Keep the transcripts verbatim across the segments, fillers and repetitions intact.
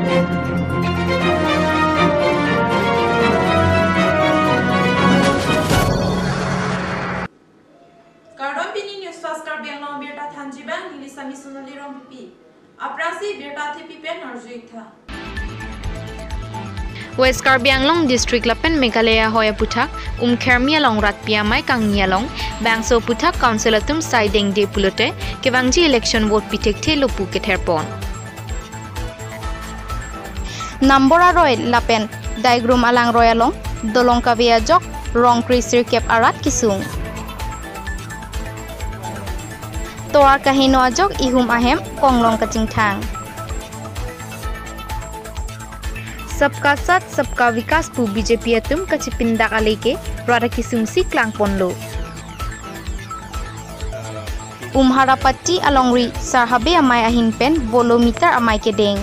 Kardom, pini News Fast Karbi Anglong birta thanji abang neli Sami Sonali Rongpipi. Aphrangsi birta thepi pen arju-ik tha. West Karbi Anglong District lapen Meghalaya ahoi aputhak Umkhermi along ratpi amei kangni along bangso aputhak Council atum sai dengde pulote kevangji election vote pi thekthe lo pu kether pon. Nambor aroi lapen Daigrum alangroi along dolong kave ajok rong kre sirkep arat kesung. Tovar kaheno ajok ihum ahem konglong kachingthang. Sabka Saath Sabka Vikas pu B J P atum kachipindak aleke rat akesungsi klangponlo. Umharapati alongri Sarhabe amei ahin pen bolo meter amei kedeng.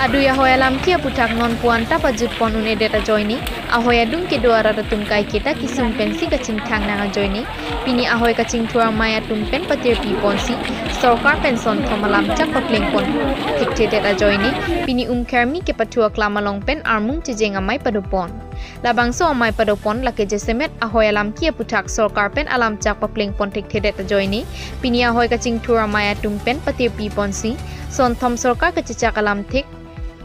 Adui ahoi alam ke aputhak nonpu anta pajutpon un-edet ajoine, ahoi adung kedo arat atum kaiketa kesung pensi kachingthang nang ajoine, pini ahoi kachingthur amei atum pen patirpi ponsi sorkar pen sonthom alamchak paplengpon thekthedet ajoine, pini Umkhermi kepathu aklam along pen armung chejeng amei padopon. Labangso amei padopon lake jasemet ahoi alam ke aputhak sorkar pen alamchak paplengpon thekthedet ajoine, pini ahoi kachingthur amei atum pen patirpi ponsi sonthom sorkar kachechak alam thek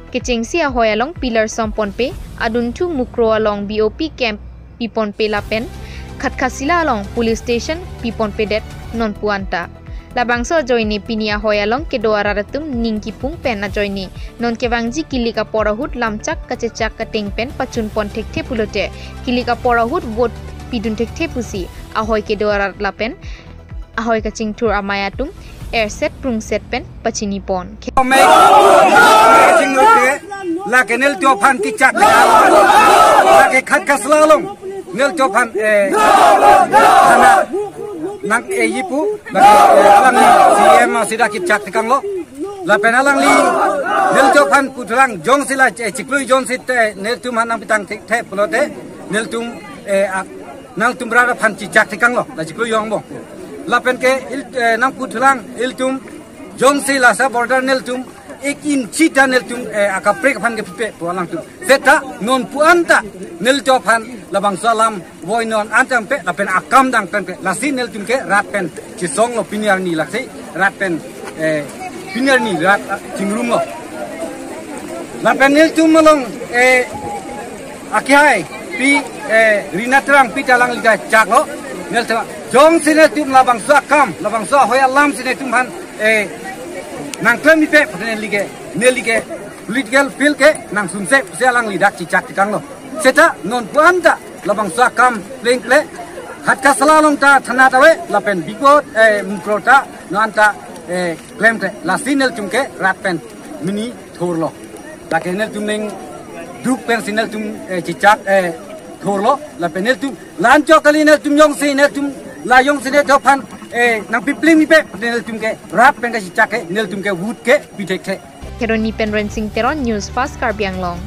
kechengsi ahoi along pillar somponpe, Adunthu Mukroh along B O P camp piponpe lapen Khatkhasila along police station piponpedet nonpu anta. Labangso ajoine pini ahoi along kedo arat atum ning kipung pen ajoine non kevangji kilik apor ahut lamchak kachechak kateng pen pachunpon thekthe pulote kilik apor ahut vote pidun thekthe pusi ahoi kedo arat lapen ahoi kachingthur amei atum erset prungset pen pachinipon. Mek, kachingthur ke, lake nelitum aphan kechak, lake Khatkhasila along nelitum aphan, eh, thana nang, eh, yipu, lake, eh, alangli C M asida kechak tekanglo. Lapen alangli nelitum aphan puthulang jongsi la, eh, chiklo jongsi te nelitum aphan nangpitang thekthe pulote nelitum, eh, ak-, nangtum rat aphan chechak tekanglo, la chiklo jong bo. Lapen ke il, eh, nangputhulang ilitum jongsi laso border nelitum ek inchi ta nelitum, eh, akaprek aphan kepipe pu alangtum. Seta nonpu anta nelitum aphan labangso alam voi non anta pe lapen akam dang pen pe. Lasi nelitum ke rat pen chesonglo pini arni lasi rat pen, eh, pini arni rat, ah, chingrumlo. Lapen nelitum along, eh, akihai pi, eh, Rina Terangpi ta alangli ta chaklo. Nelitum jongsi nelitum labangso akam, labangso ahoi alam si nelitum aphan, eh, nangklem pipe, neli ke, neli ke political field ke nangsunse pusi alangli dak chechak tekanglo. Seta nonpu anta labangso akam plengple, Khatkhasila along ta thana ta ave, lapen Bigpot, eh, Mukroh ta non anta, eh, klemkle. Lasi nelitum ke rat pen mini thurlo. Lake nelitum ningduk pensi nelitum, eh, chechak, eh, thurlo. Lapen nelitum la-anchot kali, nelitum jongsi, nelitum la jongsi nelitum aphan, eh, nangpiplingpipe, nelitum ke rat pen kachechak ke, nelitum ke vote ke pi thekthe. Kheroni pen Rensing Teron, News Fast Karbi Anglong.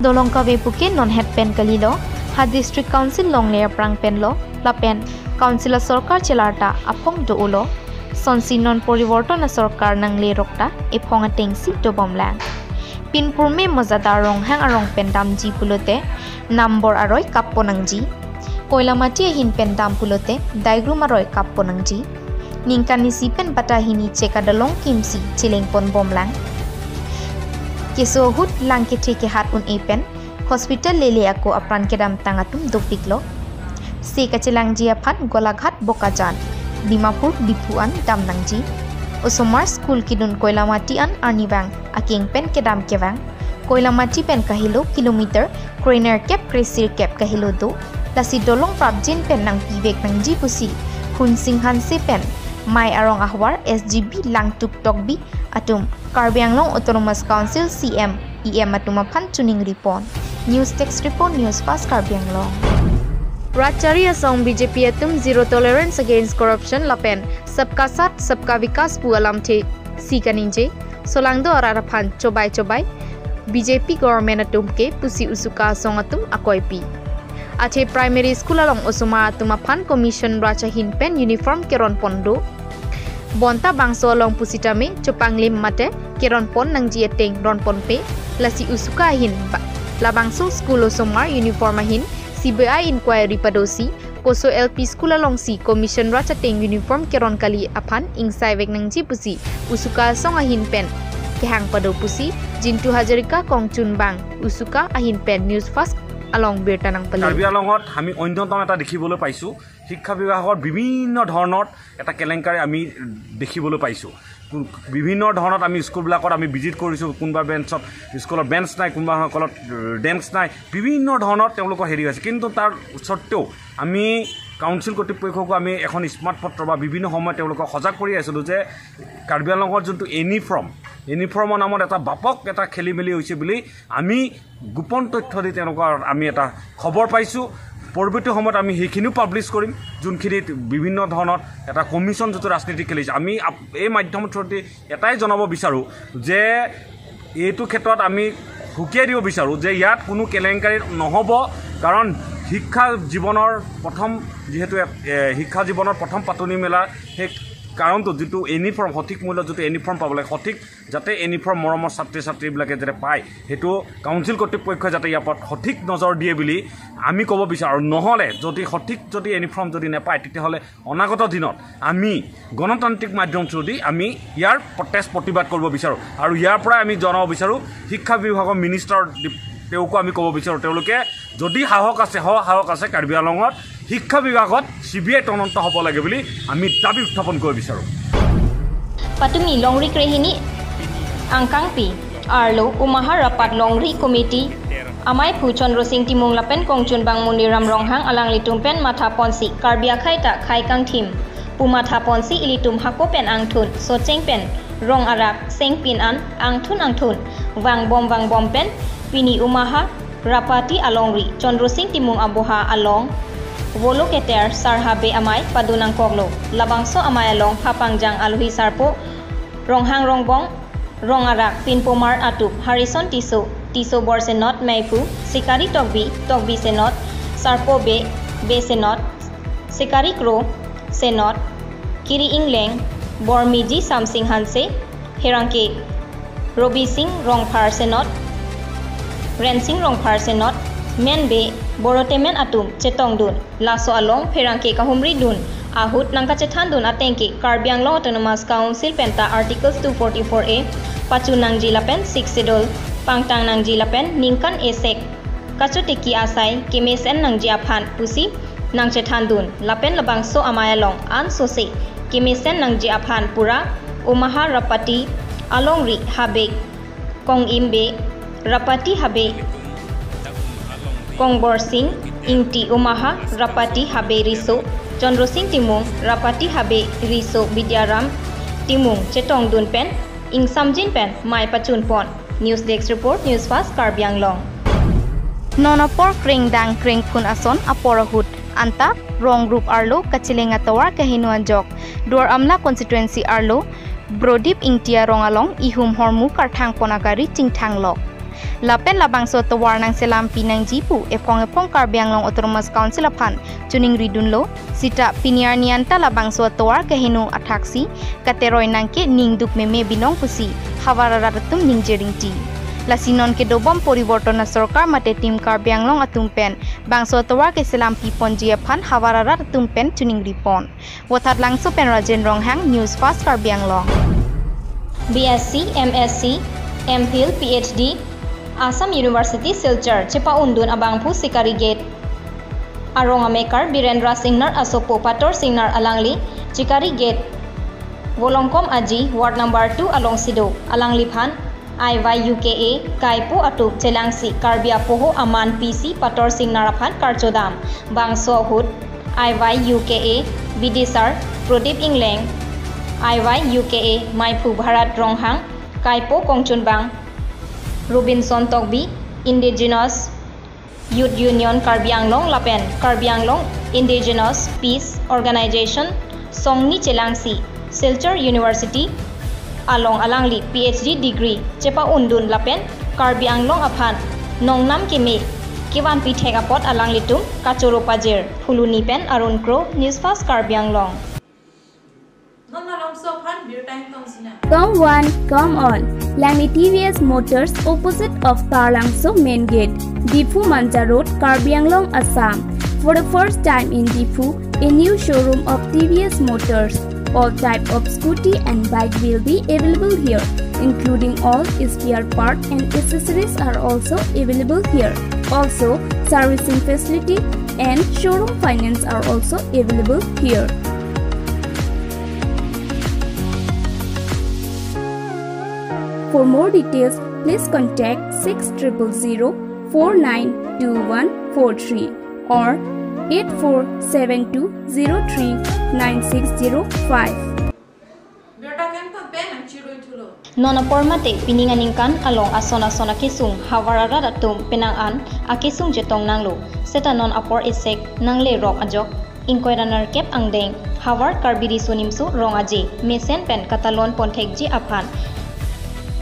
Dolong kave puke non het pen kalilo, ha District Council longle aphrang penlo, lapen Council asorkar chelar ta aphong do-olo. Sonsi non poriborton asorkar nanglerok ta ephong atengsi dobomlang. Pinpurme Mojadar Ronghang arong pen damji pulote nambor aroi kappo nangji. Koilamati ahin pen dam pulote Daigrum aroi kappo nangji. Ningkan isi pen bata hini chek adolong kimsi chelengponbomlang. Keso ahut lang kethe kehat un-e pen hospital lele ako apran kedamtang atum dopiklo. Se kachelangji aphan Golaghat, Bokajan, Dimapur, Diphu an dam nangji. Osomar school kedun Koilamati an arnivang akeng pen kedam kevang. Koilamati pen kahelo kilometer krenerkep kresirkep kahelo do. Lasi dolong prapjin pen nangpivek nangji pusi Hunsing Hanse pen Mei arong ahwar S G B Langtuk Tokbi atum Karbi Anglong Autonomous Council C M, E M atum aphan choningri pon. News Desk Report, News Fast Karbi Anglong. Rat chari asong B J P atum zero tolerance against corruption lapen Sabka Saath Sabka Vikas pu alamthe si kaningje, solangdo arat aphan chobai chobai B J P government atum ke pusi usuka asong atum akoipi. Athe primary school along osomar atum aphan commission raj ahin pen uniform keronpon do. Bonta bangso along pusitame chopanglim mate keronpon nangji ateng ronponpe, lasi usuka ahin ba-, labangso school osomar uniform ahin C B I inquiry padosi, koso L P school alongsi commission raj ateng uniform keron kali aphan ingsai vek nangji pusi usuka asong ahin pen kehang pado pusi Jintu Hazarika kongchunbang usuka ahin pen News Fast along birta nangpale. Karbi আংলঙত আমি অন্যতম এটা দেখিবলৈ পাইছোঁ, শিক্ষা বিভাগৰ বিভিন্ন ধৰণৰ এটা কেলেংকাৰী আমি দেখিবলৈ পাইছোঁ। কো-, বিভিন্ন ধৰণত আমি স্কুলবিলাকত আমি ভিজিট কৰিছোঁ, কোনোবা বেঞ্চত, স্কুলৰ বেঞ্চ নাই, কোনোবা সকলত ডেস্ক নাই, বিভিন্ন ধৰণৰ তেওঁলোকৰ হেৰি হৈছে। কিন্তু তাৰ স্বত্বেও আমি কাউন্সিল কৰ্তৃপক্ষকো আমি এখন স্মাৰ্ট পত্ৰ বা বিভিন্ন সময়ত তেওঁলোকক সজাগ কৰি আছিলোঁ যে কাৰ্বি আংলঙৰ যোনটো ইউনিফৰ্ম, ইউনিফৰ্মৰ নামত এটা ব্যাপক এটা খেলি মেলি হৈছে বুলি আমি গোপন তথ্য দি তেওঁলোকৰ আমি এটা খবৰ পাইছোঁ। পৰৱৰ্তী সময়ত আমি সেইখিনিও পাব্লিছ কৰিম, যোনখিনিত বিভিন্ন ধৰণৰ এটা কমিশ্যন যিটো ৰাজনীতি খেলিছে। আমি আপ-, এই মাধ্যমৰ থ্ৰুদি এটাই জনাব বিচাৰোঁ যে এইটো ক্ষেত্ৰত আমি সকীয়াই দিব বিচাৰোঁ যে ইয়াত কোনো কেলেংকাৰী নহ'ব, কাৰণ শিক্ষা জীৱনৰ প্ৰথম, যিহেতু এক, এ, শিক্ষা জীৱনৰ প্ৰথম পাতনি মেলা, সেই কাৰণটো যিটো ইউনিফৰ্ম, সঠিক মূল্যত যিটো ইউনিফৰ্ম পাব লাগে, সঠিক যাতে ইউনিফৰ্ম মৰমৰ ছাত্ৰ ছাত্ৰীবিলাকে যাতে পায়, সেইটো কাউন্সিল কৰ্তৃপক্ষই যাতে ইয়াৰ ওপৰত সঠিক নজৰ দিয়ে বুলি আমি ক'ব বিচাৰোঁ। আৰু নহ'লে যদি সঠিক যদি ইউনিফৰ্ম যদি নাপায়, তেতিয়াহ'লে অনাগত দিনত আমি গণতান্ত্ৰিক মাধ্যম থ্ৰুদি আমি ইয়াৰ প্ৰটেষ্ট প্ৰতিবাদ কৰিব বিচাৰোঁ। আৰু ইয়াৰ পৰাই আমি জনাব বিচাৰোঁ শিক্ষা বিভাগৰ মিনিষ্টাৰ দি-, তেওঁকো আমি ক'ব বিচাৰোঁ, তেওঁলোকে যদি সাহস আছে, স-, সাহস আছে কাৰ্বি আংলঙত শিক্ষা বিভাগত চি বি আই তদন্ত হ'ব লাগে বুলি আমি দাবী উত্থাপন কৰিব বিচাৰোঁ। Patumi longri krehini angkangpi arlo Umahar Rapat Longri Committee amaiphu Chandra Sing Timung lapen kongchunbang Muniram Ronghang alanglitum pen mathaponsi Karbi akhei ta khei kangthim pu mathaponsi ilitum hako pen angthun, socheng pen, rong arak, sengpin an angthun angthun vangbom vangbom pen pini Umahar Rapati alongri Chandra Sing Timung aboha along Volo Keter Sar Habe amei pado nangkoklo. Labangso amei along Phapangjang Alohi Sarpo, Ronghang Rongbong, Rong Arak Pinpomar Atup, Harrison Tisso, Tisso Borsenot, Meiphu Sikari Tokbi, Tokbi Senot, Sarpo Bey, Bey Senot, Sikari Kro Senot, Kiri Ingleng, Bormiji Samsing Hanse, pherangke Robi Sing Rongphar Senot, Rensing Rongphar Senot, men Bey, Borotemen atum chetongdun. Laso along pherangke kahumridun ahut nangkachethandun atengke Karbi Anglong Autonomous Council penta Articles two forty-four A pachun nangji lapen Sixth Schedule pangtang nangji lapen ningkan esek kachotiki asai kemesen nangji aphan pusi nangchethandun lapen labangso amei along ansose kemesen nangji aphan pura Umahar Rapati alongri Habe Kongim Bey, Rapati Habe Kongbor Sing Ingti, Umahar Rapati Habe Riso Chandra Sing Timung, Rapati Habe Riso Bidyaram Timung chetongdun pen ingsamjin pen mei pachunpon. News Desk Report, News Fast Karbi Anglong. Non apor krengdang krengphun ason apor ahut anta rong rup arlo kacheleng atovar keheno ajok Duar Amla constituency arlo Brodip Ingti arong along ihum hormu karthangpon agari chingthanglok. Lapen labangso atovar nangselampi nangji pu ephong ephong Karbi Anglong Autonomous Council aphan choningridunlo, seta pini arni anta labangso atovar keheno athaksi kateroi nangke ning duk meme binong pusi havar arat atum ningje ringti. Lasi non kedobom poriborton asorkar mate Team Karbi Anglong atum pen bangso atovar keselampiponji aphan havar arat atum pen choningripon. Vothatlangso pen Rajen Ronghang, News Fast Karbi Anglong. B S C, M S C, M Phil, P H D, Assam University Silchar chepa-undun abangphu Sikari Gate arong amekar Birendra Singnar asopo Pator Singnar alangli Sikari Gate Volongkom Aji, Ward number two alongsi do. Alangliphan I Y U K A kaipo atum chelangsi Karbi apoho aman P C Pator Singnar aphan karchodam. Bangso ahut I Y U K A Bidisar Prodip Ingleng, I Y U K A Maiphu Bharat Ronghang, kaipo kongchunbang Robinson Tokbi, Indigenous Youth Union Karbi Anglong lapen Karbi Anglong Indigenous Peace Organization songni chelangsi Silchar University along alangli P H D degree chepa-undun lapen Karbi Anglong aphan nongnam keme kevanpi thek apot alanglitum kachoro pajir. Phuloni pen Arun Kro, News Fast Karbi Anglong. Come one, come all. Langli T V S Motors, opposite of Taralangso Main Gate, Diphu Manja Road, Karbi Anglong, Assam. For the first time in Diphu, a new showroom of T V S Motors. All type of scooty and bike will be available here, including all spare part and accessories are also available here. Also, servicing facility and showroom finance are also available here. For more details, please contact six triple zero four nine two one four three or eight four seven two zero three nine six zero five. Non apor mate pining aningkan along ason ason akesung havar arat atum penang an akesung chetong nanglo. Seta non apor esek nangle rok ajok ingkoi ra nerkep angdeng havar Karbi Riso Nimso Rong Aje mesen pen katalon ponthekji aphan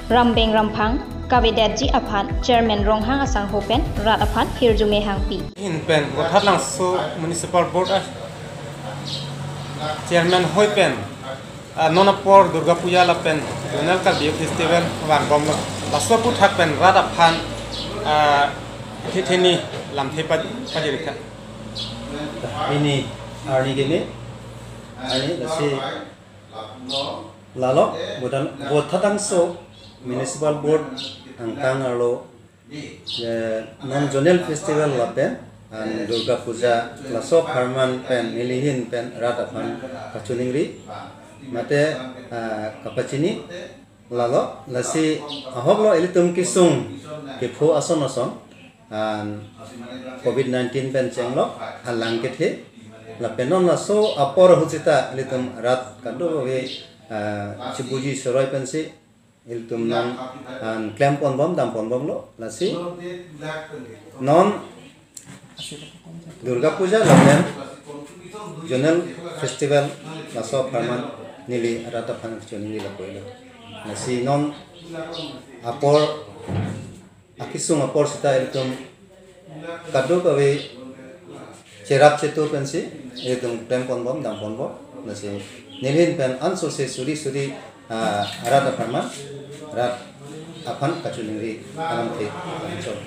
rambeng ramphang kavedetji aphan Chairman Ronghang asangho pen rat aphan hirjume hangpi. Hin pen Vothatlangso Municipal Board a Chairman hoi pen, ah, non apor Durga Puja lapen Zonal Karbi Festival vangbomlo. Laso aphuthak pen rat aphan, ah, thetheni lamthe pa-, pajirikha. Ini arni gini, arni lasi lalo, Votha-, Vothatlangso Municipal Board angkang arlo, eh, non Zonal Festival lapen, an Durga Puja laso apharman pen nelihin pen rat aphan kachiningri, mate, ah, kapachini, lalo, lasi ahoklo ilitum kesung kepho ason ason, an covid nineteen pen chenglok alang kethe, lapen non laso apor ahut seta ilitum rat kadokave, ah, chibuji soroi pensi ilitum non, an klem ponbom, dam ponbomlo, lasi non Durga Puja lapen Zonal Festival laso apharman neli rat aphan kachiningri lapulo. Lasi non apor akesung apor seta ilitum kadokave cherap chetu pensi ilitum klem ponbom, dam ponbom. Lasi nelihin pen ansose suri suri, ah, rat apharman rat aphan kachiningri alamthe anchot.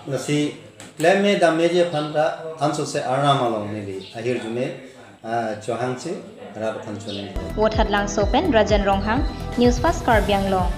Lasi klem me dam meji aphan ta ansose arnam along neli ahirjume, ah, chohangsi rat aphan chiningri. Vothatlangso pen Rajan Ronghang, News Fast Karbi Anglong.